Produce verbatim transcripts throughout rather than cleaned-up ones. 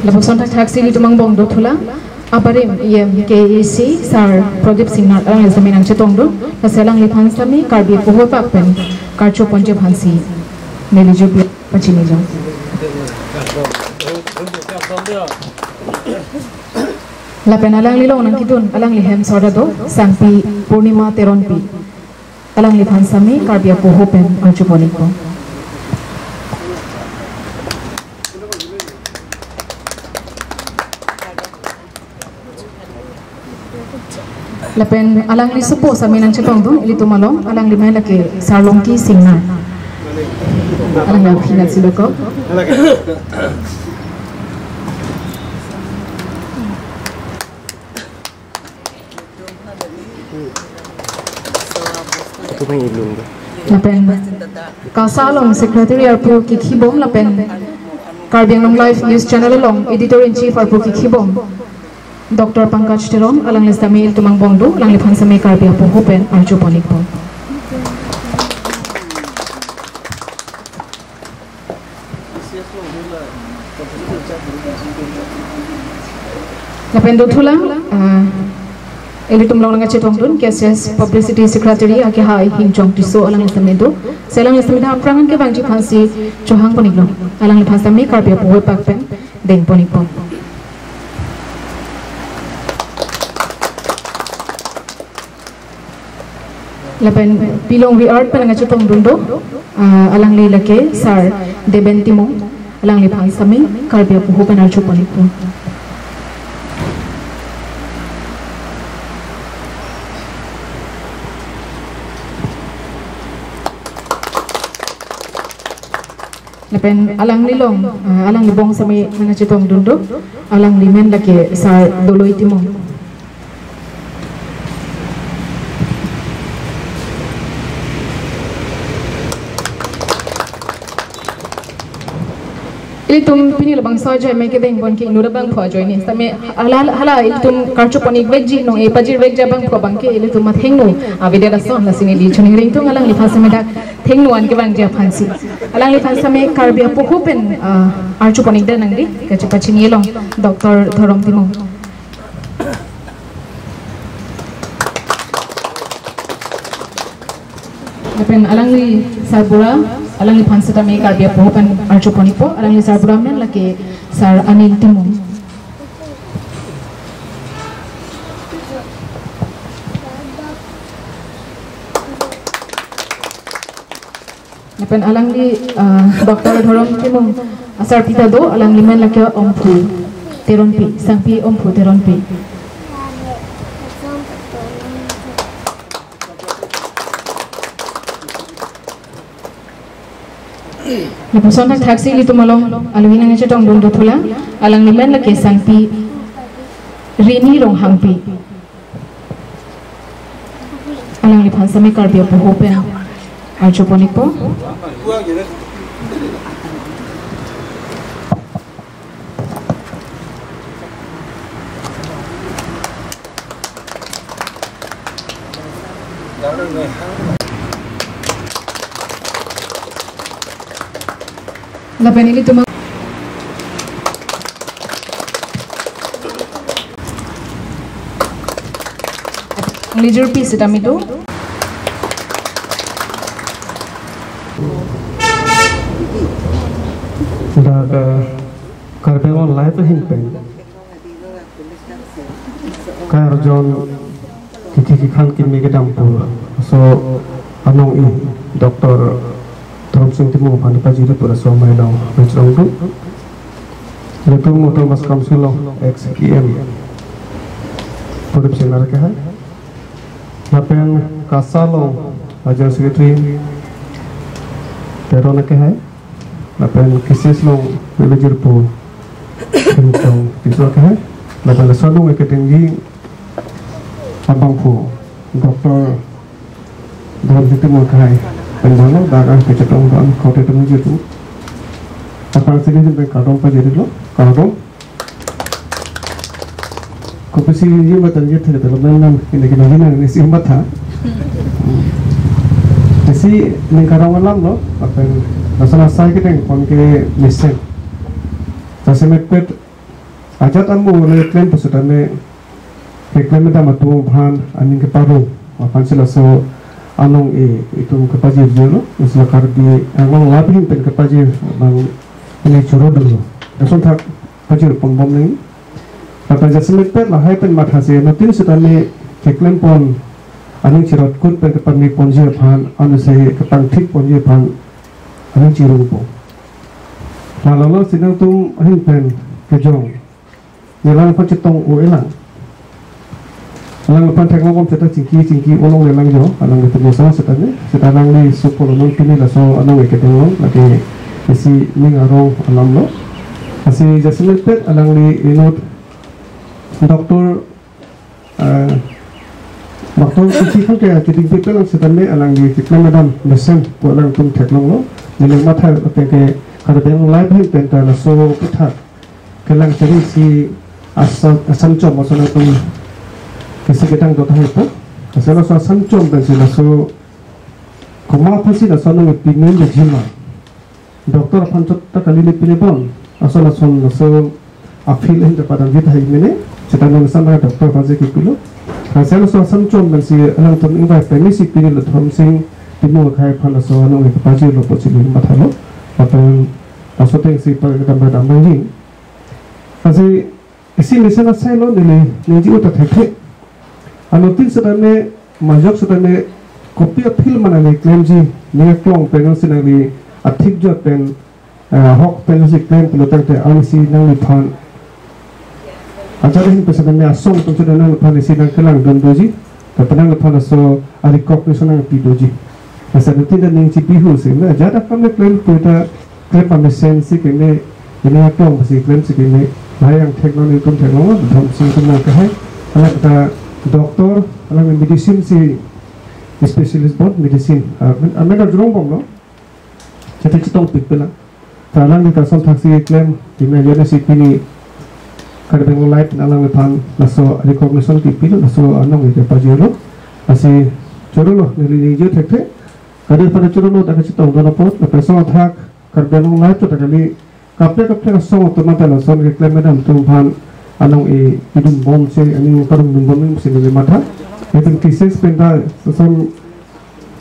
Lapuson thakthaksi ilitum angbong dothulang. Abarim E M K A C Sar Pradip Singnar alangli sitame nangchetongdun. Lasi alangliphan sitame Karbi apoho apak pen karcho ponji aphansi neli jirpi pachinijong. Lapen alangli along nangkedun alangli hem sordado sangpi Purnima Teronpi. Alangliphan sitame Karbi apoho pen archo pon-ikpo. Lapen alangli sopo sitame nangchetongdun ilitum along, alangli men lake Sar Longki Singnar. Alangli aphi nat siloko. Lapen KASA along Secretary arpu kekhibom lapen Karbi Anglong Live News Channel along Editor in Chief arpu kekhibom Doctor Pankaj Teron, alangli sitame ilitum angbong do, alangliphan sitame Karbi apoho pen archo pon-ikpo. Lapen dothulang, ah, ilitum along nangkachetongdun, K S S Publicity Secretary akehai Hingjong Tisso alangli sitame do. Lasi alangli sitame aphrang an kevangji aphansi chohang pon-iklo. Alangliphan sitame Karbi apoho apak pen deng pon-ikpo. Lapen pilongri art pen nangkachetongdun do, ah, alangli lake Sar Deben Timung, alangliphan sitame Karbi apoho pen archo pon-ikpo. Lapen alangli along, ah, alangli angbong sitame nangkachetongdun do, alangli men lake Sar Doloi Timung. Ilitum pini labangso ajoine kedeng pon ke inut abangphu ajoine. Sitame hala, hala ilitum karcho pon-ikvekji, nong-e pajirvekji abangphu abangke ilitum athengno avedet ason, lasi neli choningri ingtung alangliphan sitame dak thengno an kevangji aphansi. Alangliphan sitame Karbi apoho pen, ah, archo pon-ikdet nangji, kachepachini along Doctor Dhorom Timung. Lapen alangli sarbura, alangliphan sitame Karbi apoho pen archo pon-ikpo, alangli sarbura men lake Sar Anil Timung. Lapen alangli, ah, Doctor Dhorom Timung asarpi ta do, alangli men lake Omphu Teronpi, sangpi Omphu Teronpi. Lapuson thakthaksi ilitum along alohi nangkachetongdun dothulang, alangli men lake sangpi Rini Ronghangpi. Alangliphan sitame Karbi apoho pen archo pon-ikpo. Lapen ilitum lijur pi sitame do. Dak, eh, Karbi Anglong Live ahin pen karjon kiki kikhan kimi kedam pu laso anong-e Doctor Dhorom Sing Timung aphan pajirpo laso amei along mechrong do. Latum Autonomous Council along ex P M Pradip Singnar akehai. Lapen KASA along General Secretary Teron akehai. Lapen KASA along mebejir pu Hingjong Tisso akehai. Lapen laso anong-e kedengji abangphu Doctor Dhorom Sing Timung akehai pen bang lo, dak kachetong abang kote temu jitu. Apar sini sampai kadom pajirlo. Kardom. Kopisi ningje matha ningje thek dalam nang nang ini kena hinang ini si matha. Isi ningkarong alam lo, lapen lason asai kedeng pon ke mesen. Jasemet pet ajat amo le klem pusitame keklem dam atum aphan aning keparo aphan si laso anong e itum kepajir dolo, laso Karbi Anglong lapen pen kepajir bang ini choro dolo. Lason thak pajir pon bom nang. Lapen jasemet pet lahai pen matha si anuttin sitame keklem pon aning chirot kut pen kepame ponji aphan, anut si kepangthik ponji aphan aning chirung po. Lalo lo si nangtum ahin pen kejong. Nelang aphan chetong o elang. Alang aphan theklong kom seta chingki chingki olong nelang jo, alang ketemu sama seta ne, seta nangli supo lo non pini laso anong e kedeng long, lake isi ning arong alam lo. Lasi jasemet pet alangli inut doctor, eh, doctor kuchi kan ke keding pet lang seta ne alangli keklem dam mesen pu alangtum theklong lo, neli matha ateng ke Karbi Anglong live ahin pen ta laso puthak kelang chari si asa-, asan chom asan atum kesi kedang dot hai po. Asal laso asan chom pen si laso komat aphan si laso anong pini le jima. Doctor aphan chot ta kali le pini bon. Asal lason laso a-field ahin ta padam jit hai mene. Seta non sama doctor aphan si kipilo. Asal laso asan chom pen si alangtum ingvai peni si pini le Dhoromsing Timung akhai aphan laso anong kepajir lo pu si le matha lo. Lapen laso ateng si pa kedam padam nangji. Lasi isi mesen asai lo neli ningje uta thekthe. Anuttin sitame majok sitame kopi a-field mana ne klemji, ne klong pen si nangli athik jot pen, eh, hok pen si klem pulo tangte ang si nangliphan ajat ahin pen sitame asong pen sitame nangliphan si nangkelang dun doji. Lapen nangliphan laso a-recognition nangpi doji. Lasi anuttin ta ning chipi hu si, na, ajat akam le klem pu ta klem pamesen si kene, ini aklong si klem si kene, lahai angthek non itum theklong, Dhoromsing atum nangkehai, alang ta doctor, alang medicine si specialist bon, medicine, ah, amen, amen arjulong bom lo, chete chetong pik pela. Ta alangli ta lason thak si klem, kime jone si pini Karbi Anglong live alangliphan laso recognition kipilo, laso anong kepajir lo. Lasi choro lo, neli ningje thekthe. Kadokave aphan choro lo, ta kachetong dun apot, lapen laso athak Karbi Anglong live ta kali, kaprek kaprek asong atum mate lason keklem dam atum aphan anong e idun bom si, aning parong dun bom si neli matha. Itum thesis pen ta lason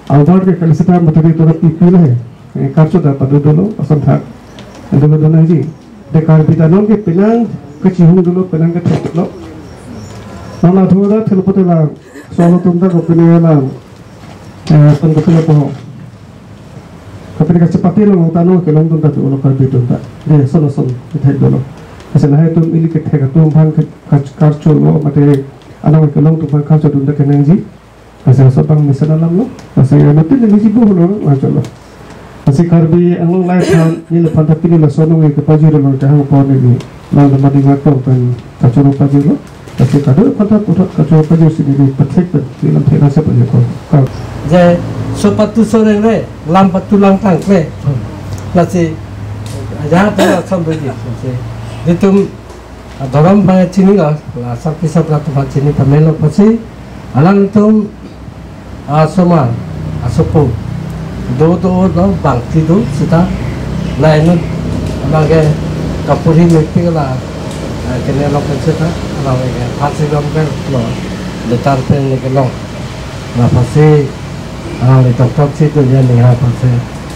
award ke kali seta maturi tora pipi le. Eh, karcho ta padu dolo, asan thak. Ando dolo nangji. De Karbi ta non ke penang kachihung dolo, penang kethek lo. Non athu ta thil pote la, solo atum ta kopine la, eh, pen kopine po. Kopine kachepate lo, ta non kelong atum ta pi ulo Karbi atum ta. De solo son kethek dolo. Lasi lahai atum ili kethek atum aphan ke kach-, karcho lo, mate anong kelong atum aphan karcho dun ta kenangji. Lasi laso abang mesen alam lo. Lasi anuttin neli chipi hu lo, laso lo. Lasi Karbi Anglong live aphan, neliphan ta pini laso anong kepajir lo, kehang apot neli nang teman ingat ko pen kachoro pajir lo. Lasi kadokave aphan ta puthot kachoro pajir si neli pathek pen, neli lam thek nang si pajir ko. Ka- Je, so patu so reng re, lam patu lang tang kle. Lasi, ajat ta lason doji, lasi. Itum adhorom aphan chinilo, la sarpi satra atum aphan chini pamelo pusi, alangtum asomar, asopo, do do do bangti do seta, lainut abang ke kapuri mepik la, eh, kene lo pen seta, alangli ke pasi dom ke lo, letar pen ne kelong. La pasi, alangli doctor si do ya ning ha pasi,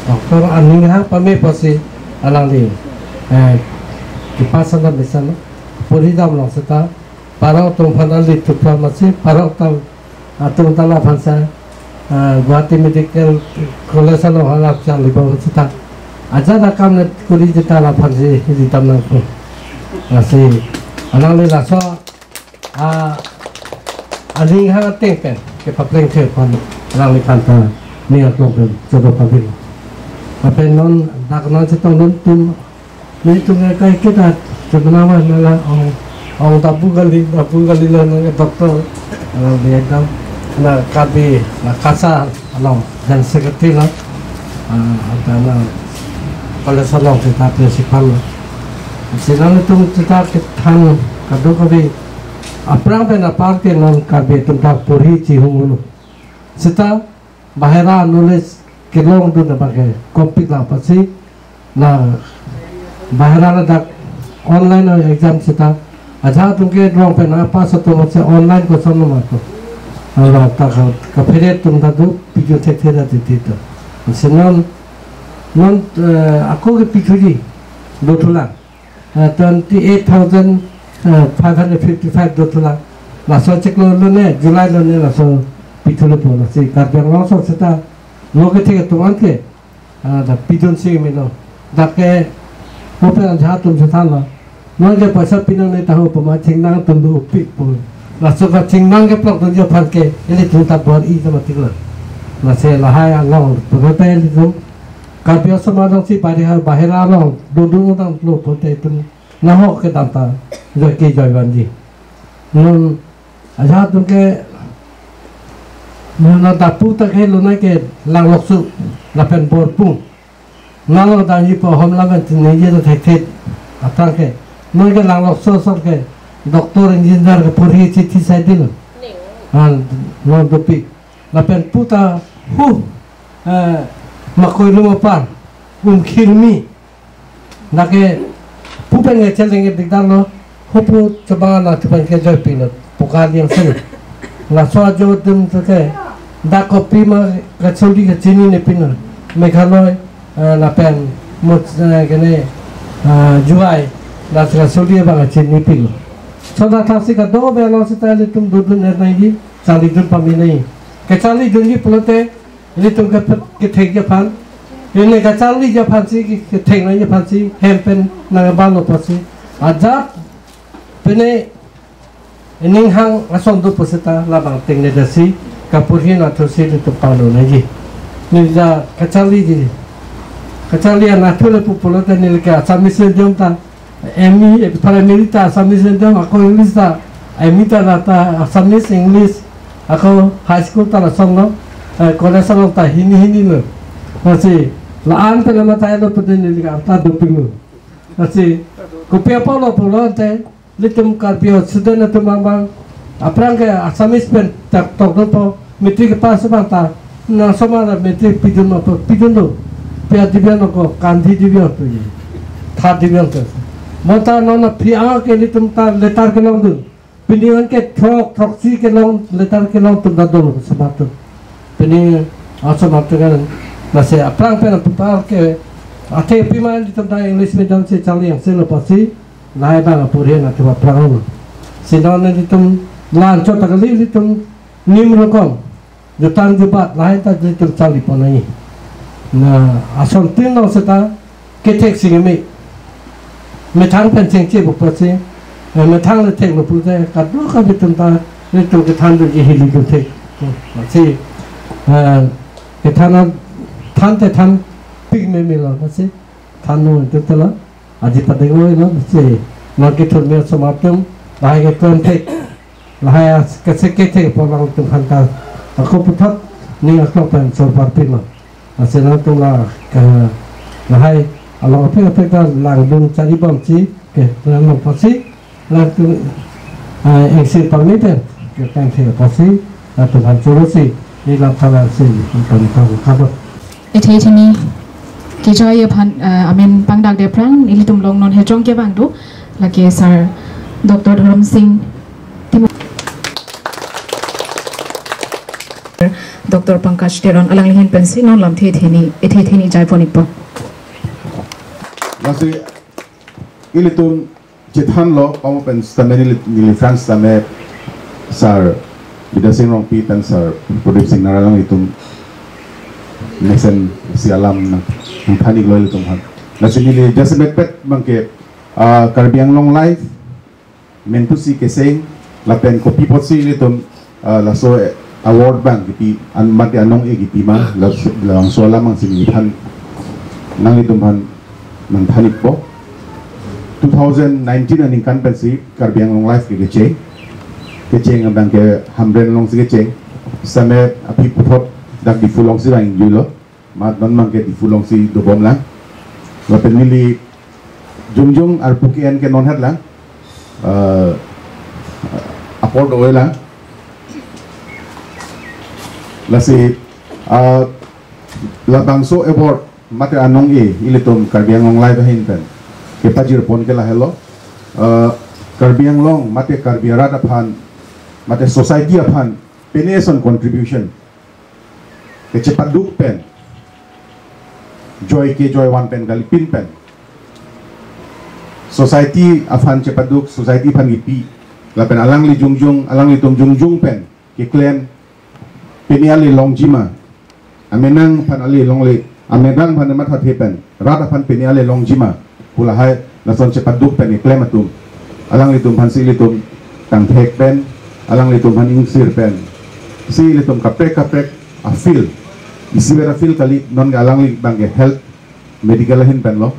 doctor aning ha pame pasi, alangli, eh, kipasan dam mesen lo. Puri dam long seta, parok atum aphan alit thupha masi, parok atum, atum ta laphan sa, ah, Guwahati Medical College along halap chang liba seta. Ajat akam net kuri jita laphan si ri dam nang ko. Lasi, alangli laso, ah, aning ha ateng pen, kepapleng the aphan, alangliphan ta, ning aklong pen, jodo pavil. Apen non, dak non chetong dun atum, nelitum ke kai kita, sebenarnya nala ong, ong dabu kali, dabu kali lo nang doctor. Alangli ekdam, na Karbi, na KASA along, General Secretary lo. Ah, ada na college along kita principal lo. Sinan itum seta kethan kadokave aphrang pen apar ke non Karbi atum ta porhi chihung lo. Seta bahera knowledge kelongdun abang ke compete lang pasi na bahera ladak online exam seta ajat atum ke rong pen a pass atum se online ko son ma to. Ala ta ka, kaphere atum ta do piju thekthe ra titi to. Sinan non, eh, ako ke pithuji do thulang. Eh, twenty eight thousand five hundred fifty five do thulang. Laso chiklo lone, July lone laso pithulo po, lasi Karbi Anglong ason seta lo kethek atum an ke, ah, da pidun si melo. Dak ke mo pen ajat atum seta lo. Non ke paisa pinangne tahu pama chingnang atum dopik po. Laso kachingnang keplokdunji aphan ke ilitum ta bor-i ta mati lo. Lasi lahai along pura ta ilitum Karbi ason alongsi bahera, bahera along dodun utang lo pote itum nahok kedam ta joike joi vanji. Non ajat atum ke non ladak pu ta ke lone ke Langlokso lapen Borpung. Nalo dangji po hom lamen tin neje ta thekthe aphrang ke. Non ke Langlokso ason ke doctor engineer ke porhi chithi sai dilo. Ah, non dopik. Lapen pu ta hu, eh, Makoilum apar, Umkhirmi. Lake pu pen nge cheleng dikdar lo, hu pu chobang la tu pen ke joi pilo, pu kaliang sini. Laso ajo atum tu ke, dak kopima kacholi kachinine pino, Meghalaya, eh, lapen mut, eh, kene, eh, Jowai, la kacholi abang kachini pilo. So dak thasi kadokave along seta ilitum dodun er nangji, charlidun pame nangji. Kacharlidunji pulote, ilitum ke, kethekji aphan. Ili kacharliji aphansi, ke, ketheknangji aphansi, hem pen nangabalo apotsi. Ajat pine ining hang ason do pusita labang tengne dasi, kaporhi anatthu si ilitum pangno nangji. Neli ja kacharliji. Kacharli anatthu le pu pulote neli ke Assamese medium ta, M E, primary ta Assamese medium, ako English ta, M E ta, la ta Assamese, English, ako high school ta lason lo, eh, college along ta Hindi, Hindi lo. Lasi, la-an pen lama ta elo pede neli ke arta dopik lo. Lasi, kopi apotlo pulote, ilitum Karbi student atum abang, aphrang ke Assamese pen tak tok dopo, matric pass abang ta, nang somar matric pidun apa, pidun do. Pia division ako, kanthi division tu ye. Third division tu. Bonta non aphi ang ke ilitum ta letter kelongdun. Pini an ke throk, throksi kelong, letter kelong atum ta dolo osomar atum. Pini osomar atum kan, lasi aphrang pen apar ke, athe pima ilitum ta English medium si charli angse lo apotsi, lahai abang aporhi anatthu aphrang lo. Sinon ilitum la-anchot ta kali ilitum nim rokom. Jutang jubat lahai ta ilitum charli pon nangji. Na ason tin lo seta kethek singme. Methang pen chengche bu apotsi. Eh, methang le thek lo pute kadokave atum ta ilitum kethan dunji hili dunthek. Hmm, lasi, eh, kethan an than te than pik me me lo lasi. Than no ilitum te lo. Aji padenglo lo lasi. Nang kethur me osomar atum. Lahai ke klemthek. Lahai as-, kese kethek pu abang atum aphan ta ako puthot ning aklong pen sorpar pima. Lasi nangtum la ke lahai along apek apek ta langdun chari bomsi ke nang apotsi nangtum, eh, engsi pangni pen ke kangthek apotsi nangtum aphan chorosi neli lam thala si pangni pang kabo. Ethe theni kejoi aphan, eh, amen pangdakde aphrang nelitum along non hejong kevang do, lake Sir Doctor Dhorom Sing Timung, Doctor Pankaj Teron alangli ahin pensi non lamthe theni, ethe theni jai pon ikpo. Lasi ilitum chethanlo, pamo pen sitame neli, neli friends sitame Sir Bidya Sing Rongpi pen Sir Pradip Singnar alanglitum mesen isi alam nang, nangthan iklo ilitum aphan. Lasi neli jasemet pet abang ke, ah, Karbi Anglong Live, mentu si keseng, lapen kopi apotsi ilitum, ah, laso, eh, award abang kipi, an mate anong-e kipi ma, las-, labangso alam abang si neli aphan, nanglitum aphan nangthan ikpo. Two thousand nineteen aningkan pensi Karbi Anglong Live ke kecheng. Kecheng abang ke Hamren alongsi kecheng. Sitame aphi puthot dak Diphu alongsi vangjuilo. Mat non abang ke Diphu alongsi dobom lang. Lapen neli Jongjong arpu ke-en ke non het lang. Eh, apor do-e lang. Lasi, eh, labangso award mate anong-e ilitum Karbi Anglong Live ahin pen kepajir pon ke lahelo. Eh, Karbi Anglong mate Karbi arat aphan mate society aphan pine ason contribution kechepaduk pen, joi ke joi van pen kali, pin pen society aphan chepaduk, society aphan kipi, lapen alangli jongjong, alanglitum jongjong pen keklem, pine ale longji ma, amenang aphan ale longle, amenang aphan mathathe pen rat aphan pine ale longji ma pu lahai lason chepaduk pen keklem atum, alanglitum aphansi ilitum tangthek pen, alanglitum aphan ingsir pen si ilitum kaprek kaprek a-field, isivet a-field kali, non alangli abang ke health, medical ahin pen lo.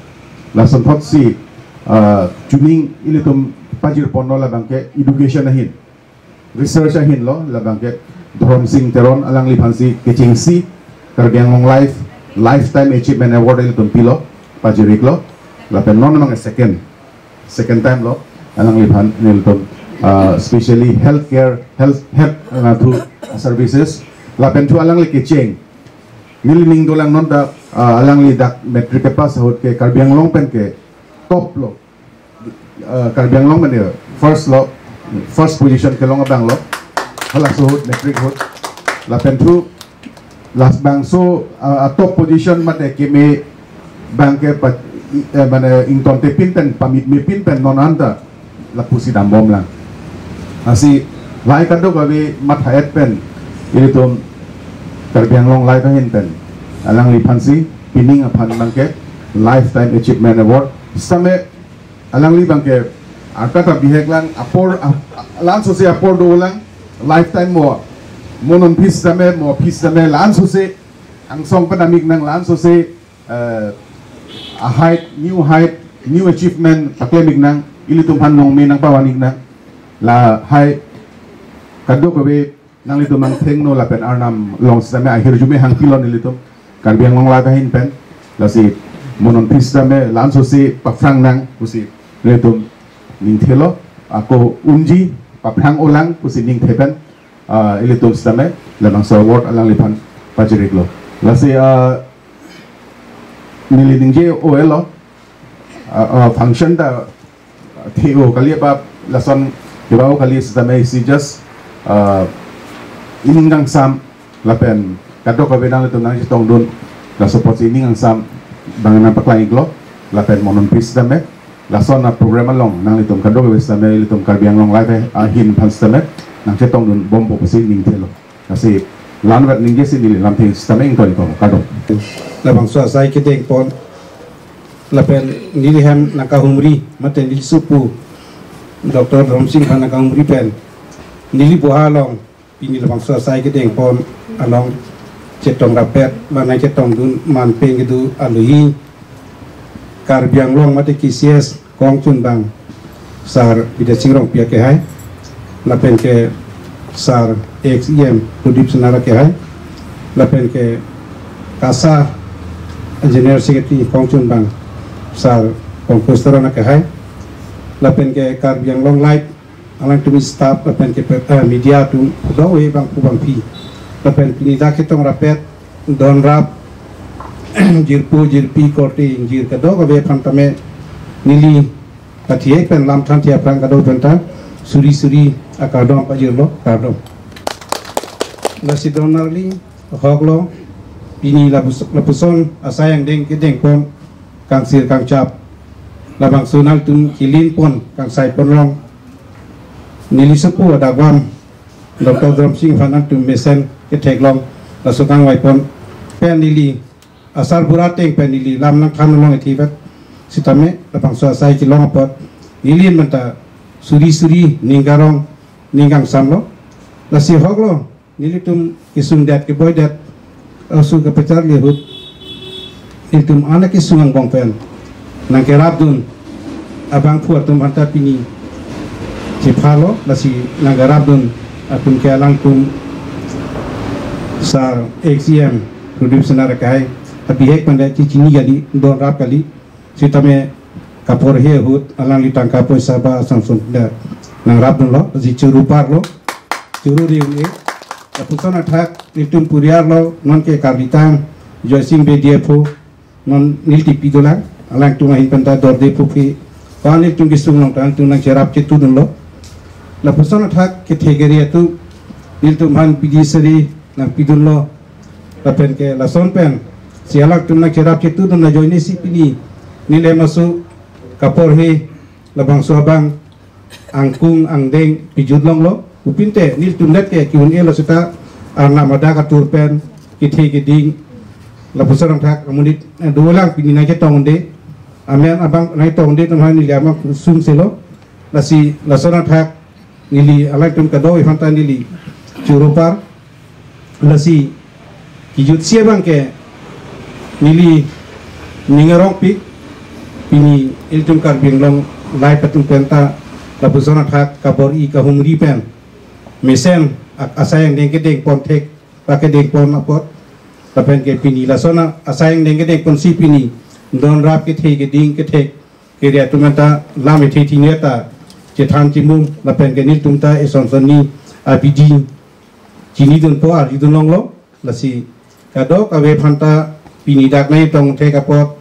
Lason thotsi, ah, chuning ilitum pajir ponlo labang ke education ahin, research ahin lo, labang ke Dhoromsing Teron alangliphansi kechengsi Karbi Anglong Live Lifetime Achievement Award ilitum pilo, pajir-iklo. Lapen non abang second, second time lo alangliphan nelitum, ah, specially healthcare, health, health, ah, through services. Lapen thu alangli kecheng, neli ning dolang non ta, ah, alangli dak matric kepass ahut ke Karbi Anglong pen ke top lo. Ah, Karbi Anglong mane first lo, first position kelong abang lo. Halaso ahut, matric ahut. Lapen thu labangso, ah, ah, top position mate keme abang ke pa, eh, mane ingtonte pin pen, pamitme pin pen non anta lapusi dambom lang. Lasi lahai kadokave matha-et pen ilitum Karbi Anglong Live ahin pen alangliphansi pining aphan abang ke Lifetime Achievement Award sitame alangli abang ke arta ta bihek lang, apor, a-, a-, la-an sose apor dolang, lifetime mo, mo non aphi sitame, mo aphi sitame, la-an sose angsong padam-ik nang, la-an sose, eh, a-height, new height, new achievement paklem-ik nang, ilitum aphan nongme nangpavan-ik nang. Lahai kadokave nanglitum angthengno lapen arnam along sitame ahirjume hangpilo nelitum Karbi Anglong Live ahin pen. Lasi mo non aphi sitame la-an sose paphrang nang pusi nelitum ningthelo, ako unji paphrang-olang pusi ningthe pen, ah, ilitum sitame labangso award alangliphan pajir-iklo. Lasi, ah, neli ningje-o-elo, ah, ah, function ta the-o kali, apa lason keba-o kali sitame isi just, ah, ining kangsam lapen kadokave nanglitum nangchetongdun, laso apotsi ining kangsam abang nangpaklang-iklo, lapen mo non aphi sitame lason a-program along nanglitum kadokave sitame ilitum Karbi Anglong Live ahin aphan sitame nangchetongdunbompo pusi ningthelo. Lasi la-anvet ningjesi neli lamthe sitame ingtoi-iklo, kardom. Labangso asai kedeng pon lapen neli hem nangkahumri, mate neli sopo Doctor Dhoromsing aphan nangkahumri pen neli buha along pini labangso asai kedeng pon along chetong rapet, manai chetongdun manpeng kedo alohi Karbi Anglong mate K C S kongchunbang Sir Bidya Sing Rongpi akehai, lapen ke Sir ex E M Pradip Singnar akehai, lapen ke KASA General Secretary kongchunbang Sir Pankaj Teron akehai, lapen ke Karbi Anglong Live alangtum staff lapen ke, eh, media atum, kadokave bangphu bangphi, lapen pini dak chetong rapet donrap jirpo jirpi korte ingjir kadokave aphan tame neli kathi-ek pen lam than thi aphrang kadokave aphanta suri suri akardom pajirlo, kardom. Lasi donarli hoklo, pini lapus-, lapuson asai angdeng kedeng pon kangsir kangchap, labangso nangtum kelin pon kangsai pon rong, neli sopo adagvam Doctor Dhoromsing aphan nangtum mesen ketheklong, laso kangvai pon pen neli asarbura ateng pen neli lam nangthan along ethivet sitame labangso asai kelong apot neli menta suri suri ning karong ning kangsamlo. Lasi hoklo, nelitum kesungdet keboidet asu kepacharli ahut nelitum anak kesung angbong pen nangkerapdun abangphu atum aphanta pini chephalo, lasi nangkerapdun atum ke alangtum Sir ex E M Pradip Singnar akehai, abihek pen le chechini kali, donrap kali, sitame kaporhi ahut alangli tangka poisa ba asonson da nangrapdunlo, si choro parlo, choro ri un-e. Lapuson athak nelitum puriarlo, non ke karlitang Joysing Bedi aphu, non neli tipi dolang, alangtum ahin penta dorde phupi, pa nelitum kesung along ta nelitum nangcherap chetudunlo. Lapuson athak kethe kere atum nelitum aphan bidi sari nangpidunlo. Lapen ke lason pen si alangtum nangcherap chetudun ajoine si pini neli masu kaporhi labangso abang angkung angdeng pijut longlo. Upinte nelitum det ke ki-un-elo seta arnam adak atur pen kethe keding lapuson athak amonit, eh, dolang pini nangchetongde. Amen abang nangchetongde atum aphan neli amang sung selo. Lasi lason athak neli alangtum kadokave aphanta neli choro par. Lasi kejutsi abang ke neli ning arongpik, pini ilitum Karbi Anglong Live atum penta lapuson athak kabor-i kahumri pen mesen ak-, asai angdeng kedeng pon thek, pakedeng pon apot, lapen ke pini lason a-, asai angdeng kedeng ponsi pini donrap kethe keding kethek kere atum anta lam ethe thini ta chethan chimum, lapen ke nelitum ta eson sonni abidi chinidunpo, arjudun longlo. Lasi kadokave aphanta pini dak nangtong thek apot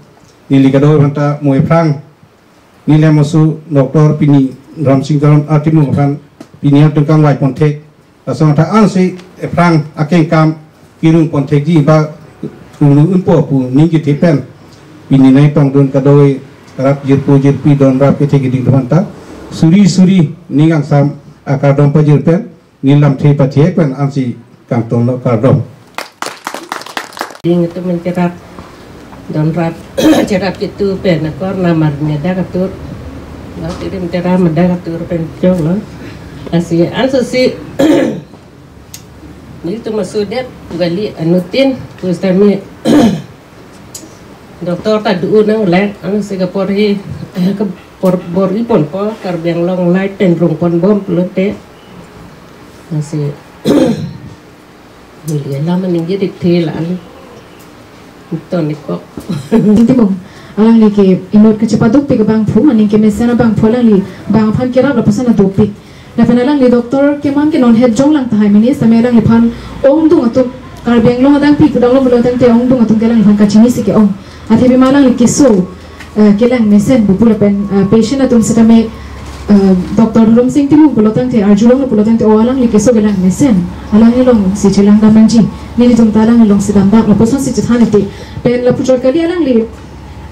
neli kadokave aphanta mo ephrang neli masu Doctor pini Dhoromsing Teron atimung aphan pini atum kangvai pon thek. Lason athak ansi ephrang akeng kam kirung pon thekji ba kunu unpo pu ning kethe pen pini nangtongdun kadokave rat jirpo jirpi donrap kethe keding atum aphanta suri suri ning angsam akardom pajir pen neli lamthe pathek pen ansi kangtonlo, kardom. Ding atum men cherap, donrap, cherap kitu pen akor namar medak atur. Lo tirim tera medak atur pen choklo. Lasi anso si nelitum masu det kali anuttin pustami Doctor ta do-o nang le, ansi kaporhi, kabor-, bor-i ponpo, Karbi Anglong Live pen rung ponbom pulote. Lasi neli alam aningje dik the la an. Ton ikok. Singtimung, alangli ke inut kachepadukpik abangphu, aning kemesen abangphu, alangli bang aphan kerap lapuson adukpik. Lapen alangli doctor kemang ke non het jonglang tahai mini, sitame alangliphan ongdung atum, Karbi Anglong adang pi kudang lo pulo tangte ongdung atum ke alangliphan kachinisi ke-ong. Athe bima alangli keso, eh, kelang mesen pu lapen, eh, patient atum sitame, eh, Doctor Dhoromsing Timung pulo tangte, arjulong pulo tangte, o alangli keso kelang mesen, alangli alongsi chelang dam nangji, nelitum ta alangli alongsi damdak, lapuson si chethan iti. Pen lapuchot kali alangli,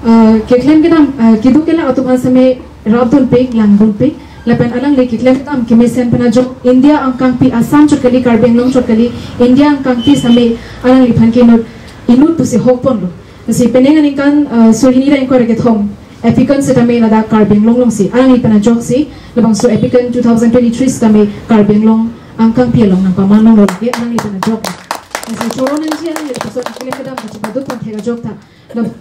eh, keklem kedam, eh, keduk kelak atum aphan sitame rapdunpik, langdunpik, lapen alangli keklem kedam kemesen pen ajok India angkangpi, Assam chot kali, Karbi Anglong chot kali, India angkangpi sitame alangliphan ke inut, inut pusi hok ponlo. Si penang aningkan, eh, suri hini ra ingkoi ra kethom, APCON sitame ladak Karbi Anglong alongsi, alangli pen ajoksi, labangso APCON two thousand twenty-three sitame Karbi Anglong angkangpi along nangpaman longlo lake alangli pen ajok. Si choro nangji alangli lapuson keklem kedam kachepaduk pon thek ajok ta.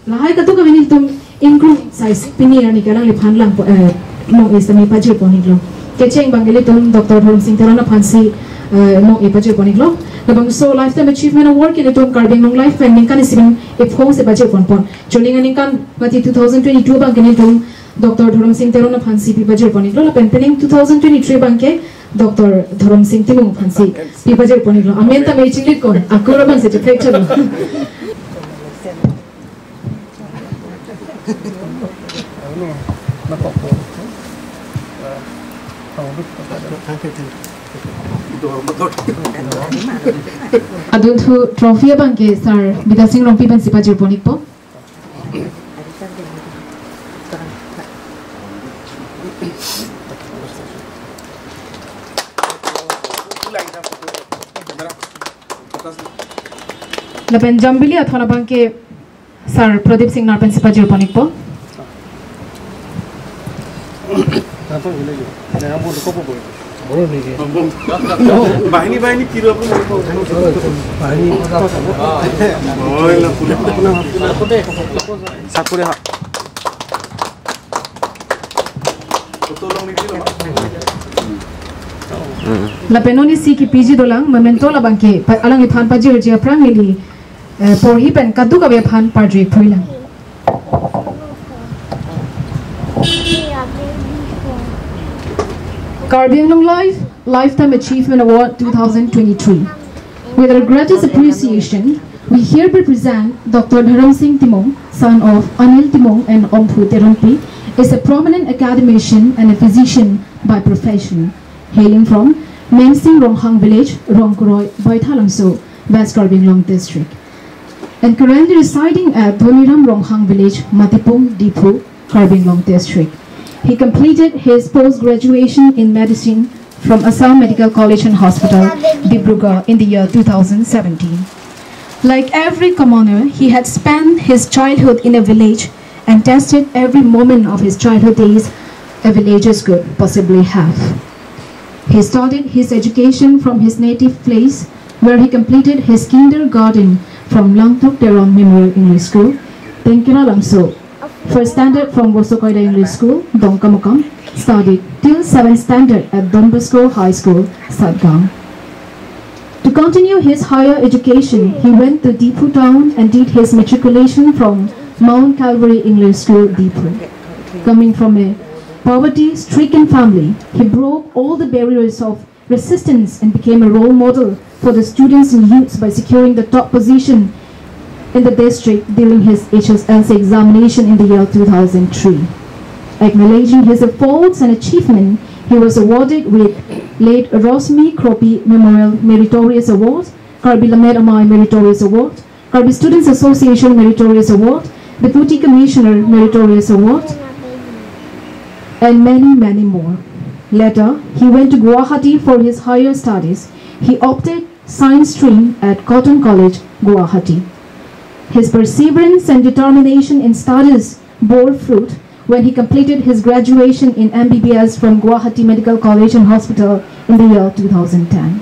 Lahai kadokave nelitum ingkung sai si pini arni ke alangliphan lang po, eh, mong-e sitame pajir pon iklo. Kecheng abang ke ilitum Doctor Dhoromsing Teron aphansi, eh, mong-e pajir pon iklo. Labangso Lifetime Achievement Award ke ilitum Karbi Anglong Live pen ningkan isi abang ephong si pajir ponpon. Chuning aningkan mati two thousand twenty-two abang ke ilitum Doctor Dhoromsing Teron aphansi pi pajir pon iklo. Lapen penang two thousand twenty-three abang ke Doctor Dhoromsing Timung aphansi pi pajir pon iklo. Amen tame chinglit kon, akur abang si cheprek chalo. Adunthu trophy abang ke Sir Bidya Sing Rongpi pensi pajir pon ikpo. Lapen Jambili athon abang ke Sir Pradip Singnar pensi pajir pon ikpo. বাহিনী, বাহিনী, কি রকম? বাহিনী। চাকৰি হা। Lapen non isi kepiji dolang, memento labang ke, pa-, alangliphan pajirji aphrang neli, eh, porhi pen kadokave aphan pajir phuilang. Karbi Anglong Live Lifetime Achievement Award two thousand twenty-three. With our greatest appreciation, we hereby present Doctor Dharam Singh Timung, son of Anil Timung and Omphu Teronpi, is a prominent academician and a physician by profession, hailing from Memsing Ronghang Village, Rongkoroi, Baithalangso, West Karbi Anglong District, and currently residing at Dhoniram Ronghang Village, Matipung, Diphu, Karbi Anglong District. He completed his post-graduation in medicine from Assam Medical College and Hospital, Dibrugarh, in the year two thousand seventeen. Like every commoner, he had spent his childhood in a village and tested every moment of his childhood days a villagers could possibly have. He started his education from his native place, where he completed his kindergarten from Langtuk Teron Memorial English School, Tengkera Langso, first standard from Vosokoida English School, Dongkamukam, studied till seventh standard at Don Bosco High School, Satgaon. To continue his higher education, he went to Diphu town and did his matriculation from Mount Calvary English School, Diphu. Coming from a poverty-stricken family, he broke all the barriers of resistance and became a role model for the students and youths by securing the top position in the district during his H S L C examination in the year two thousand three. Acknowledging his efforts and achievement, he was awarded with Late Rosmi Kropi Memorial Meritorious Award, Karbi Lammet Amei Meritorious Award, Karbi Students Association Meritorious Award, Deputy Commissioner Meritorious Award, and many, many more. Later, he went to Guwahati for his higher studies. He opted science stream at Cotton College, Guwahati. His perseverance and determination in studies bore fruit when he completed his graduation in M B B S from Guwahati Medical College and Hospital in the year two thousand ten.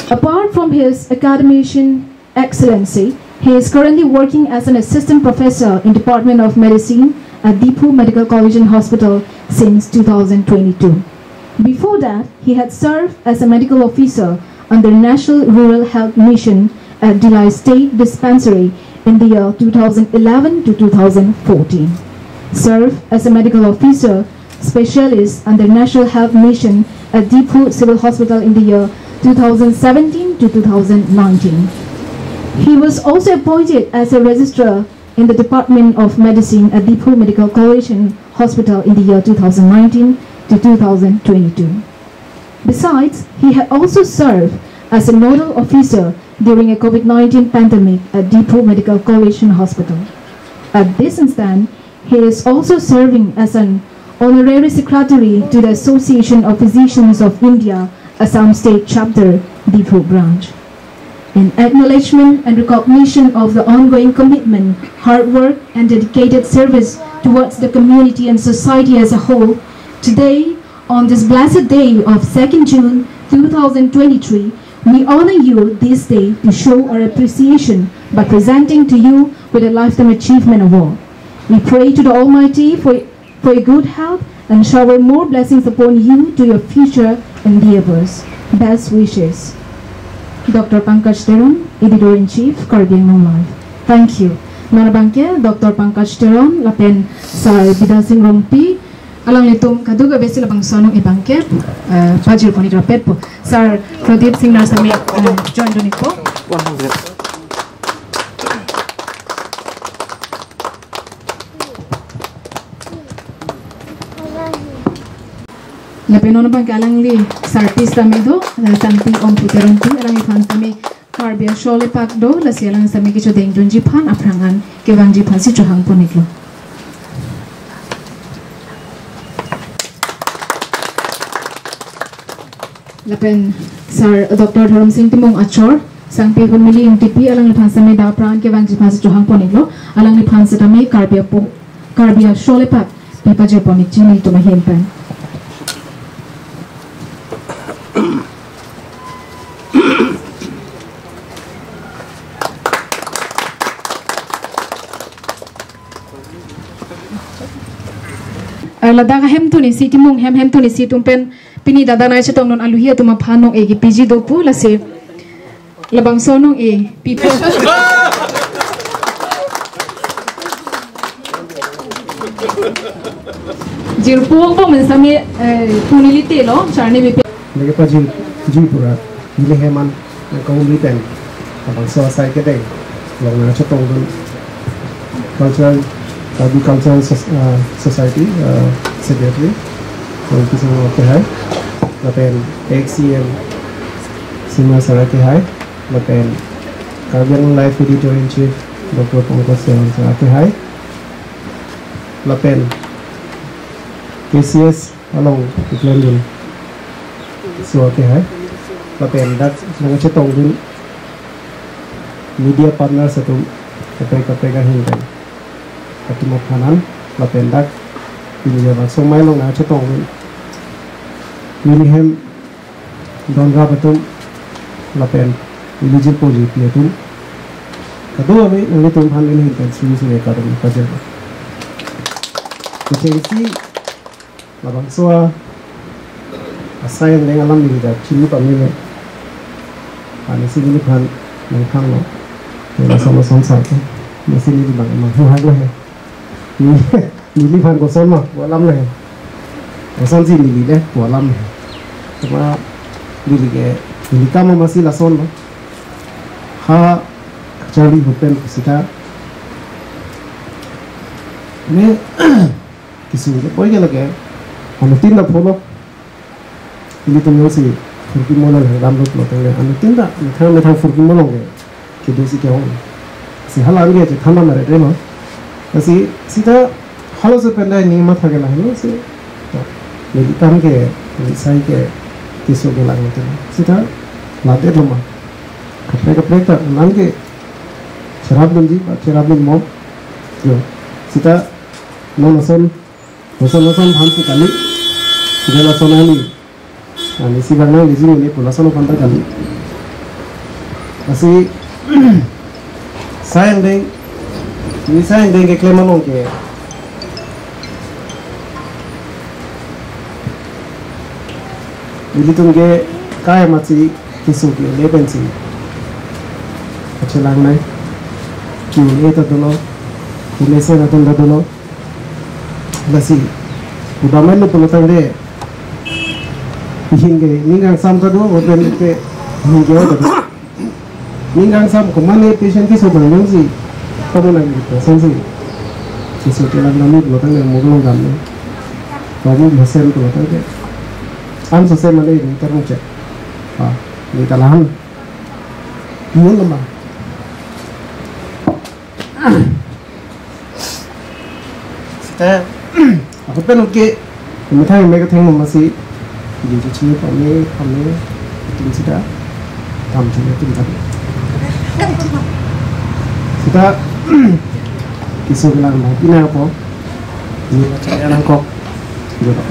Apart from his academician excellency, he is currently working as an assistant professor in Department of Medicine at Diphu Medical College and Hospital since two thousand twenty-two. Before that, he had served as a medical officer under National Rural Health Mission at Dillai State Dispensary in the year two thousand eleven to two thousand fourteen. Served as a medical officer specialist under National Health Mission at Diphu Civil Hospital in the year two thousand seventeen to two thousand nineteen. He was also appointed as a registrar in the Department of Medicine at Diphu Medical College and Hospital in the year two thousand nineteen to two thousand twenty-two. Besides, he had also served as a nodal officer during a COVID nineteen pandemic at Diphu Medical College and Hospital. At this instant, he is also serving as an honorary secretary to the Association of Physicians of India, Assam State Chapter, Diphu Branch. In acknowledgement and recognition of the ongoing commitment, hard work, and dedicated service towards the community and society as a whole, today, on this blessed day of second June two thousand twenty-three, we honor you this day to show our appreciation by presenting to you with a Lifetime Achievement Award. We pray to the Almighty for, for your good health and shower more blessings upon you to your future endeavors. Best wishes. Doctor Pankaj Teron, Editor-in-Chief, Karbi Anglong Live. Thank you. Non abangke Doctor Pankaj Teron lapen Sir Bidya Sing Rongpi, alanglitum kadokave si labangso anong abangke, eh, pajirpon-ik rapetpo. Sir Pradip Singnar sitame, eh, join dun-ikpo. Lapen non abangke alangli Sir P sitame do, eh, Tangpi Omphu Teronpi, alangliphan sitame Karbi asor le pak do, lasi alang sitame kechodeng dunji aphan aphrang an kevangji aphan si chohangpon-iklo. Lapen Sir Doctor Dharam Singh Timung achor, Sangpi Hunmili Ingtipi, alangliphan sitame dak aphrang kevangji aphan si chohangpon-iklo, alangliphan sitame Karbi apo, Karbi asor le pak pipajirpon-ikji nelitum ahin pen. Eh, ladak ahemtun isi, Timung hem hemtun isi atum pen pini dada nai chetongdun aluhi atum aphan nong-e kepiji do pu, lasi labangso nong-e pipo. Jirpo ko men sami, eh, punili telo, charni bipi. Lagi pa jir, jir pura, neli hem an, eh, kaum ripen, labangso asai kedeng, along nangchetongdun, cultural, Karbi Cultural Soc-, eh, Society, eh, Secretary, Rongpi Singh akehai, lapen ex C M Singma sir akehai, lapen Karbi Anglong Live Editor in Chief, Doctor Pankaj Teron sir akehai, lapen K C S along keklem dunso akehai, lapen dak nangchetongdun media partners atum kaprek kaprek ahin pen atum aphan an, lapen dak pini labangso amei along nangchetongdun neli hem donrap atum lapen neli jirpo jirpi atum, kadokave nanglitum aphan neli ahin pen suri suri kardom pajir. Kechengsi labangso asai angdeng alam neli ta chini pame me. Ansi neliphan nangthanlo. Neli sama sonsar ke. Ansi neli bang manghuhak lo he. Neli, neliphan koson ma, pu alam lo he. Kosonsi neli le, pu alam lo he. Cuma neli ke, neli kam amatsi lasonlo. Ha, charli hopen sita. Ne, kisung ke poi ke lake, anuttin ta pholo. Ilitum jongsi phurkimo along langdamlo pulo tangte, anuttin ta methang methang phurkimo along ke kedo si kehong. Si hala an ke chethan dam aret relo. Si sita halaso pen ta ning matha ke lahelo si. Neli kam ke, neli sai ke, keso ke langlo te. Sita ladet lo ma. Kaprek kaprek ta nang ke cherapdunji, cherapdun mo. Jo, sita non ason, ason ason aphan si kali, jela ason ani, ani si bang nang liji neli pu lason aphan ta kali. Lasi, asai angdeng, neli asai angdeng keklem along ke, nelitum ke kai amatsi keso ke-ele pensi kachelang nai. Q and A ta dolo, Q and A session atum ta dolo. Lasi, udamen lo pulo tangte, ihin ke ning kangsam ta do, lapen ke ihin ke o ta do. Ning kangsam komatne patient keso abang jongsi, komatne patient si keso kelang nangji pulo tangte mo kelong dam ne. Kamu mesen pulo tangte, an sose mane ini termucet. Ah, ini talahan. Yun nama. Sita, ako pen oke, methang me ketheng mo amatsi, di cuci pame, pame, itum sita, tam cuci itum tam. Sita, keso kelang ma, pina po, ini macam yang nangkok, gitu.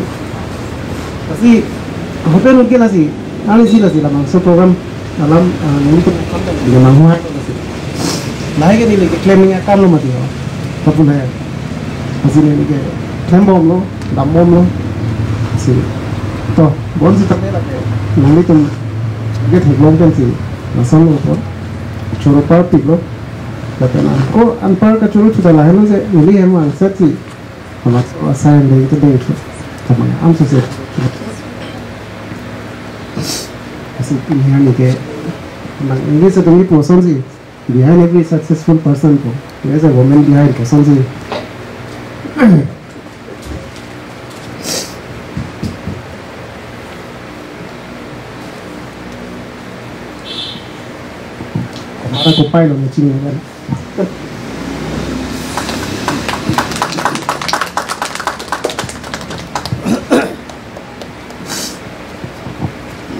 Lasi, ako pen oke lasi, ani si lasi labangso program, alam, ah, neli ke, dia manghuhai. Lahai ke neli keklem akam lo mati ho. Kapun hai. Lasi neli keklem bomlo, dam bomlo. Si. To, bonsita nanglitum ke theklong pensi. Lason lo to. Choro parpiklo. Lapen ako anpar kachoro chuta lahelo je neli hem angsetsi. Amat asai angdeng kedeng chu. Kamang am sose. Lasi pini arni ke nang English atum ni pu asonsi. Behind every successful person ko, there is a woman behind ko, asonsi. Mara kopai lo ne chini kan.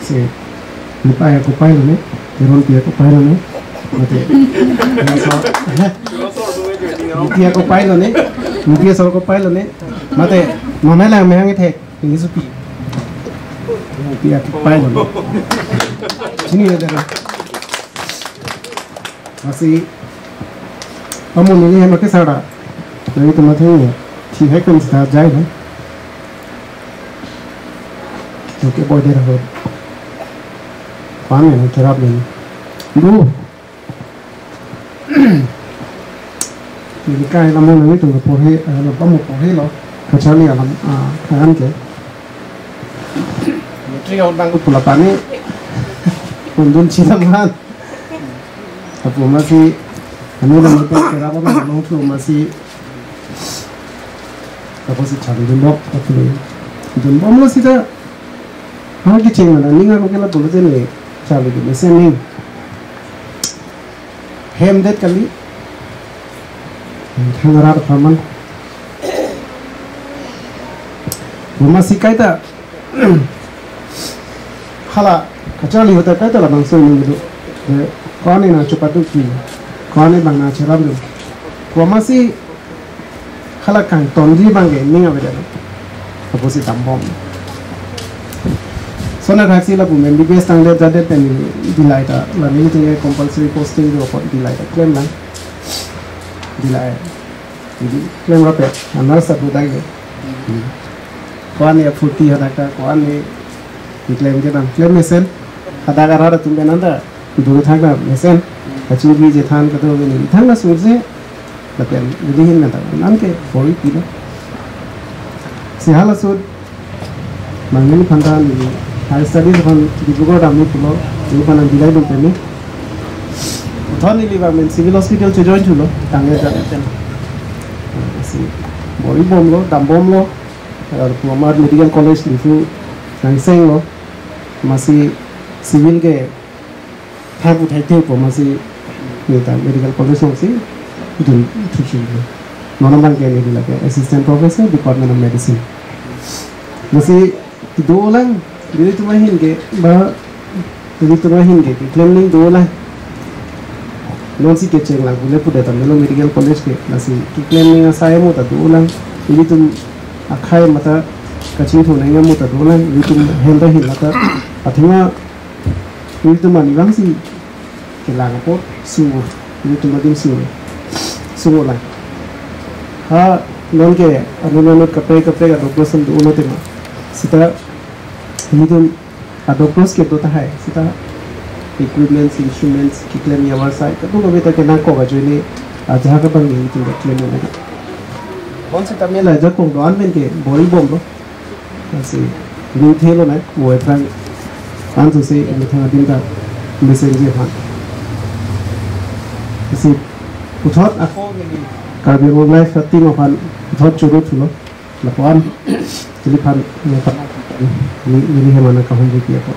Si, Lipai akopai lo ne, Teronpi akopai lo ne, mate. Lipi akopai lo ne, Lipi asor akopai lo ne, mate. Mama lang mehang ithek, ini supi. Lipi akopai lo ne. Chini ya dara. Lasi, amo neli hem akesar ta. Nelitum atheng ni, thihek pen sita jai lo. Oke, boy, dera ho. Pan ni, cherap ni. Du. Neli kai lam mo nangtum porhe, eh, lam mo porhelo, kacharli alam, ah, kahan ke. Matric out bang pula pani, kundun chilam han. Lapu masi, anu lam mo kerap ma long tu masi, lapu si charli dun dok, lapu dun bom lo sita, ha kecheng mana, ning arong ke lapu lo jene, charli dun mesen ning. Hem det kali. Thang arat apharman. Mama si kaita. Hala, kacharli ahut ta kaita labangso ning do. De, ko-an nangchepatu pi. Ko-an bang nangcherap do. Mama si hala kangtonji abang ke ning avedet. Lapu si dambom. Sonat haksi lapu M B B S tangdet jadet pen neli dillai ta, la nelitum ke compulsory posting do apot dillai ta klemlang. Dillai. Neli klem rapet, anar satu dage. Ko-an aphuti hadak ta, ko-an keklem kedam, klem mesen. Hadak arat atum pen anta. Ibu ke thakna mesen, kachingki chethan kado ke neli thakna sungse, lapen neli hin nangta, nang ke bor-i pilo. Si hala ahut, mangni phanta neli, higher studies aphan Dibrugarh damji pulo, neli aphan nangdillai dun peme. Puthot neli bang men civil hospital chejoin thulo, tangte jat ten. Si bor-i bomlo, dambomlo, lapu amar medical college Diphu nangsenglo, masi civil ke thang uthai the po masi neta medical college alongsi dun thusi. Non abang ke neli lake assistant professor, Department of Medicine. Masi dolang, nelitum ahin ke ba, nelitum ahin ke keklem ning dolang. Non si kecheng lang pule pudet ta melo medical college ke, masi keklem ning asai mo ta dolang. Nelitum akhei mata kachingthur nangji mo ta dolang. Nelitum health ahin mata athema nelitum arnivang si kelang apot sungo, nelitum adim sungo, sungo lang. Ha, non ke anu nanut kaprek kaprek a-doctors atum do-o lo tema. Sita nelitum a-doctors ke do tahai, sita equipments, instruments, keklem ahavar asai, kadokave ta kenangkok ajoine, ajahak abang nelitum ta klem nang. Bon sita mela ajakong do-an pen ke bor-i bomlo. Lasi, ning thelo nai, wo ephrang. Anso si, emethang adim ta, mesenji aphan. Lasi, puthot ako, Karbi Anglong Live team aphan, puthot choro thulo. Lapuan, neliphan, neliphan, neli, neli hemana kahumri pi ako.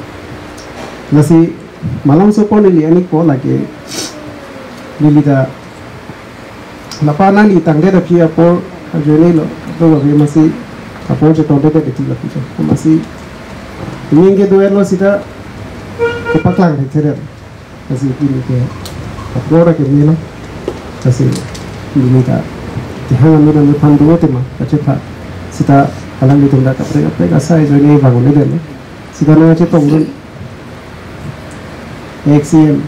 Lasi, malomso po neli ani po lake, neli ta lapu nangli tangdet aphi apor ajoine lo, do kave masi apor chetongdet det ti lapu cho. Masi ning ke do-et lo sita kepaklang thekthedetlo. Masi pini ke apor ke melo. Masi pini ta tihang anu anu phan do tema, kachepha sita alanglitum ta kaprek kaprek asai ajoine vang-un-edetlo. Sita nangchetongdun ex C M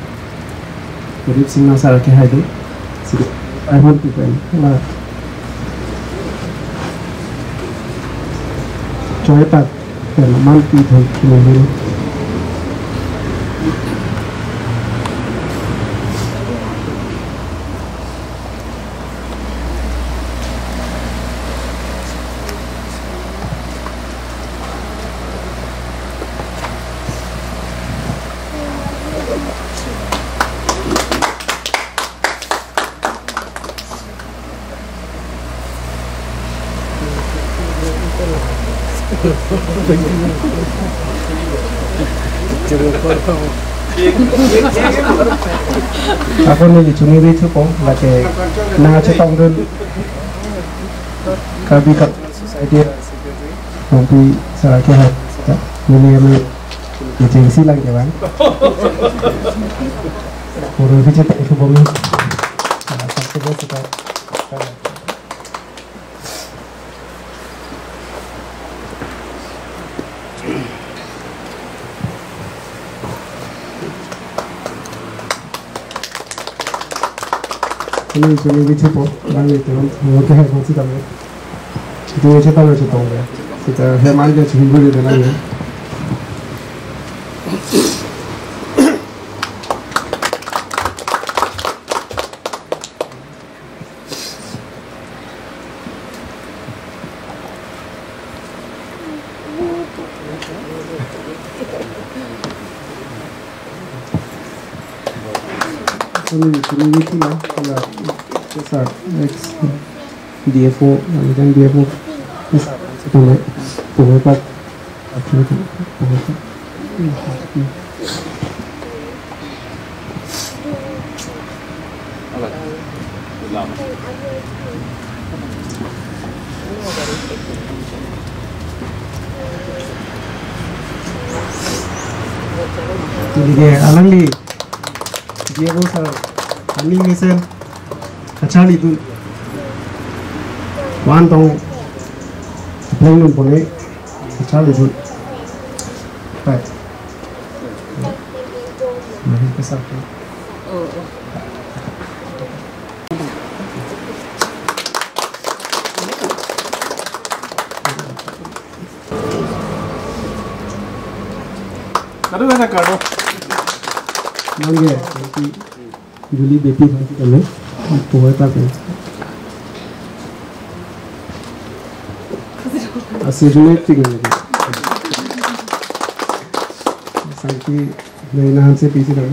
Pradeep Singh Rana sir ke hai do. Sita I want to pen la choi apak pen man pi thang kini hin. Ako neli chunibithupo, lake nangchetongdun Karbi Cultural Society Longpi sir ke hai. Neli ami agency lang ke bang. Puro biche tang ke bom. Sir ke bos ka. Ini sini bichi po, lang itu, mau ke hai kongsi kami. Itu bichi tahu bichi tahu ya. Kita heman ke sini boleh dalam ya. Kami community na, na, sa, ex D F O, yang D F O, sa, sa, sa, sa, Jadi dia alangli dia pun sa kami mesen kacharlidun wan tong pleng nung pone kacharlidun. Baik. Nah, itu satu. Kado na kado. Nangke, nanti Juli B P nanti kami. Tuh, tak, ya. Asli Juli tiga lagi. Santi, nai nahan se pisi dong.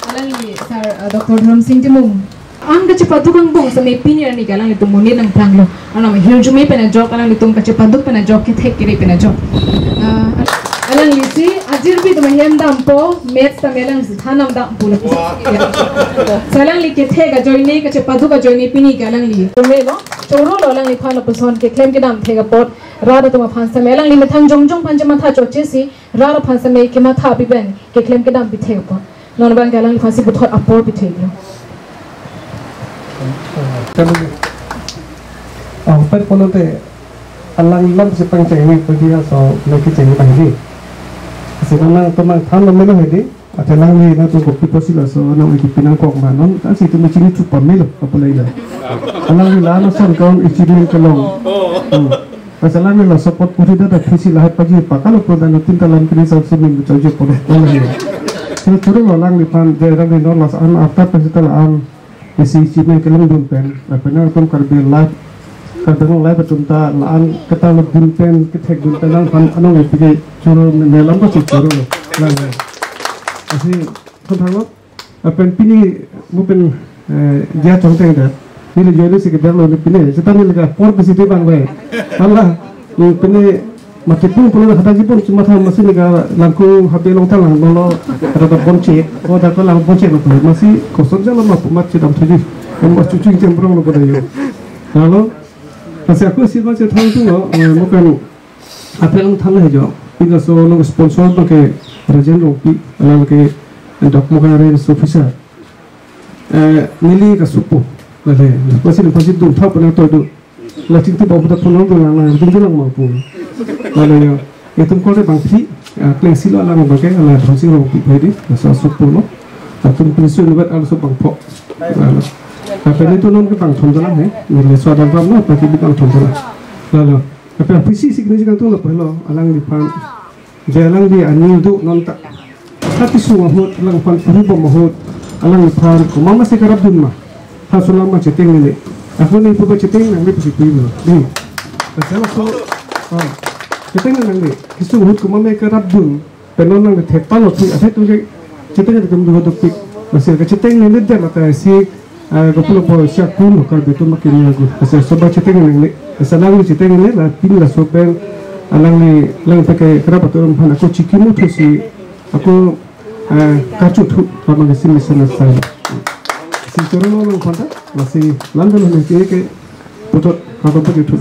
Alangli, sir, uh, Doctor Dharam Sing Timung. An kachepaduk angbong seme pini arni ke alanglitum monit nangphranglo. Anam hirjume pen ajok, alanglitum kachepaduk pen ajok, kethek kere pen ajok. Uh, alanglisi ajirpi atum ahem dampo, maths tame alangsi than nam dampo lapusi. Sa alangli kethek ajoine, kachepaduk ajoine pini ke alangli. Tumelo, chorolo alangliphan lapuson keklem kedam thek apot. Rat atum aphan seme alangli methang jongjong aphan chematha chotchesi, rat aphan seme kematha pi pen keklem kedam pi thek apot. Non abang ke alangliphansi puthot apor pi theklo. Kami, ah, pet pulote alang lam si pangcheng ni pagi aso lagi cheng pagi. Si nang nangtum nangthan lo melo hedi. Ate alangli nangtum kopi pusi laso nang ipi pinangkok ma non, kan si itum chini chupa melo apalai la. Alangli la no son kaun ichini kelong. Hmm. Pas alangli laso apot puri dada pusi lahai pagi pakalo pun dan tin talam kini sab sini mencoji pun. Alangli. Sini turun alangliphan jai alangli non laso an after pasi tala an. Isi isi nangkelongdun pen, lapen nangtum Karbi Live, Karbi Anglong Live atum ta la-an ketalokdun pen, kethekdun pen nangphan anong epike choro nelam ko si choro lang. Asi, thon thanglo, lapen pini mo pen, eh, dia chongteng dak, neli join si kedak lo ni pini, seta neli ke apor ke siti bang bai. Hala, hmm, pini Mati pung pulo hadak jipon chematha masi neli ke langkung habe along ta lang dolo, ada bonche, oh, dak lang bonche lo pulo masi koson jalo ma pumat chedam thuji. Em, chuchu jeng brong lo pada yo. Lalu, masi aku si ma chethan tu lo, eh, mo pen apel ang than hejo. Pini laso along sponsor abang ke Rajen Rongpi, alang ke Dokmoka Range Officer. Eh, neli kasupo. Lale, masi neli pasi dun thap na to do. La chingti bom ta phone dun lang lang, dun dun lang ma pu. Lale yo. Itum kore bang phi, ah, klengsi lo alang abang ke, alang Dharam Sing Rongpi hedi, laso asupo lo. Latum pensi unbat alang so bangpho. Lale. Tapi nelitum non ke bangthom dun lang he, neli so adam ram lo, tapi bangthom dun lang. Lale. Tapi apisi signi jang tu lo pelo, alangliphan. Je alangli aning do non ta. Tapi sung ahut, alangphan puri bom ahut, alangliphan komat masi kerapdun ma. Ha, so alam ma cheteng neli. Ako neli pupa cheteng nangne pusi pui ma. Di. Pasal so, ah, cheteng nangne. Kesung ahut komat masi kerapdun. Pen non nangthek palo pui, athai tu ke cheteng nangne tum do dopik. Masi kacheteng neli dam ata si, ah, kopulo po si akun lo Karbi atum makin ya gu. Masi so ba cheteng nangne. Masi alangli cheteng nangne la pini laso pen alangli lang ta ke kerap atum aphan ako chikimuthu si ako, eh, kachuthu, pamang si mesen asai. Si choro lo lang phanta, masi lam dolo ne ke ke puthot kado pa juthu.